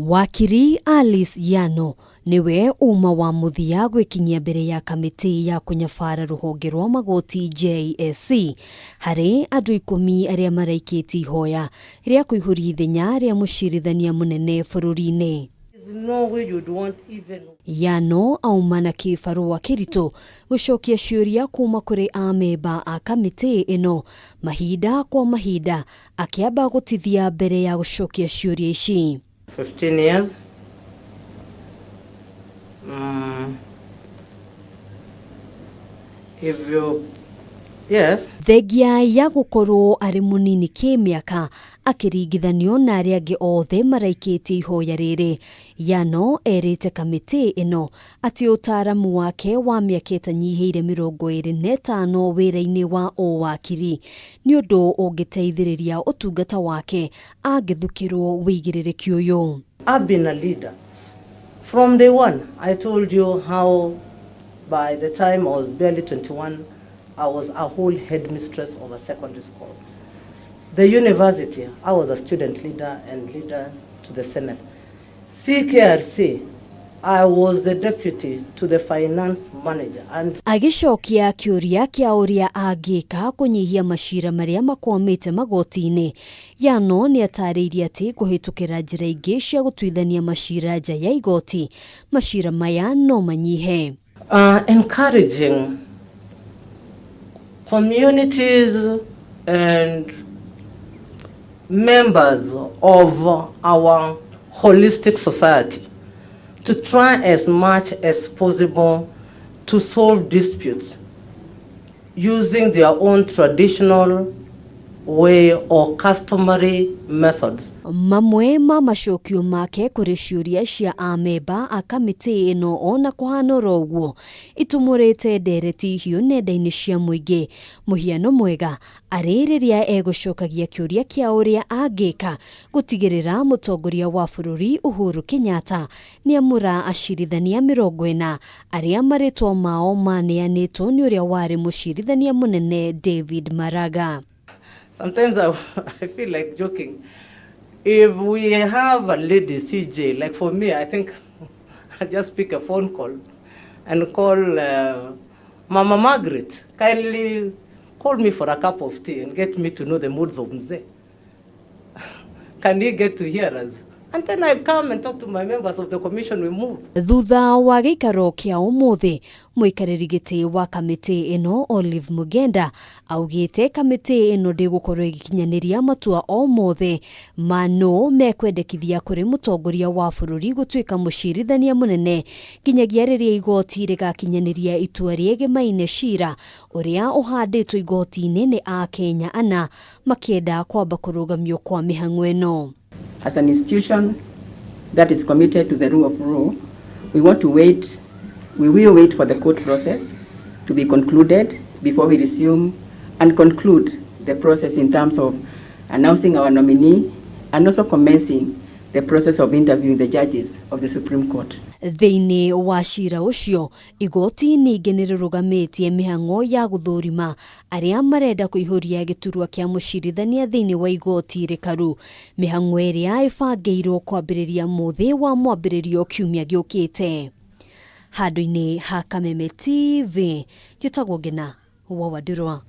Wakiri Alice Yano nĩwe uma wa mũthia gwĩkinyia mbere ya kamĩtĩ ya kũnyabara rũhonge rwa magoti JSC harĩ andũ 10 arĩa maraikĩtie ihoya rĩa kũihũria ithenya rĩa mũcirithania mũnene bũrũri-inĩ. Yano auma na kĩbarũa kĩritũ gũcokia ciũria kuma kũrĩ amemba a kamĩtĩ ĩno mahinda kwa mahinda akĩamba gũtithia mbere ya gũcokia ciũria ici. 15 years. If you, yes. Thengia ya gũkorwo arĩ mũnini kĩmĩaka akĩringithanio na arĩa angĩ othe maraikĩtie ihoya rĩrĩ, Yano erĩte kamĩtĩ ĩno atĩ ũtaaramu wake wa mĩaka ĩtanyihĩire 25 wĩra-inĩ wa ũwakiri nĩ ũndũ ũngĩteithĩrĩria ũtungata wake angĩthukĩrwo wĩigĩrĩrĩki ũyũ. I've been a leader. From day one, I told you how by the time I was barely 21, I was a whole headmistress of a secondary school. The university, I was a student leader and leader to the Senate. CKRC, I was the deputy to the finance manager. And Agĩcokia kĩũria kĩa ũrĩa angĩka kũnyihia macira marĩa makwamĩte magoti-inĩ, Yano nĩ atarĩirie atĩ kũhĩtũkĩra njĩra ingĩ cia gũtuithania macira nja ya igoti, macira maya no manyihe. Encouraging communities and members of our holistic society to try as much as possible to solve disputes using their own traditional way or customary methods. Mamwe ma macokio make kũrĩ ciũria cia amemba a kamĩtĩ ĩno ona kũhana oro ũguo itumũrĩte ndereti hiũ nenda-inĩ cia mũingĩ. Mũhiano mwega arĩ rĩrĩa egũcokagia kĩũria kĩa ũrĩa angĩka gũtigĩrĩra mũtongoria wa bũrũri Uhuru Kenyatta nĩamũra acirithania 40 arĩa marĩtwa mao maneanĩtwo nĩ ũrĩa warĩ mũcirithania mũnene David Maraga. Sometimes I feel like joking. If we have a lady CJ, like for me, I think I just pick a phone call and call Mama Margaret. Kindly call me for a cup of tea and get me to know the moods of Mzee. Can he get to hear us? And then I come and talk to my members of the commission, we move. Thutha wa gĩikaro kĩa ũmũthĩ, mũikarĩri gĩtĩ wa kamĩtĩ ĩno Olive Mugenda augĩte kamĩtĩ ĩno ndĩgũkorwo ĩgĩkinyanĩria matua o mothe ma nũ mekwendekithia kũrĩ mũtongoria wa bũrũri gũtuĩka mũcirithania mũnene nginyagia rĩrĩa igoti rĩgakinyanĩria itua rĩegemaine cira ũrĩa ũhandĩtwo igoti-inĩ nĩ Akenya ana makĩenda kwamba kũrũgamio kwa mĩhang'o ĩno. As an institution that is committed to the rule of law, we want to wait, we will wait for the court process to be concluded before we resume and conclude the process in terms of announcing our nominee and also commencing the process of interviewing the judges of the Supreme Court. Thĩinĩ wa cira ũcio, igoti ningĩ nĩ rĩrũgamĩtie mĩhang'o ya gũthũrima arĩa marenda kũihũria gĩturwa kĩa mũcirithania thĩinĩ wa igoti rĩkaru, mĩhang'o ĩrĩa ĩbangĩirwo kwambĩrĩria mũthĩ wa mwambĩrĩrio kiumia gĩũkĩte. Handũ-inĩ ha Kameme TV, njĩtagwo Ngina wa Wandurwa.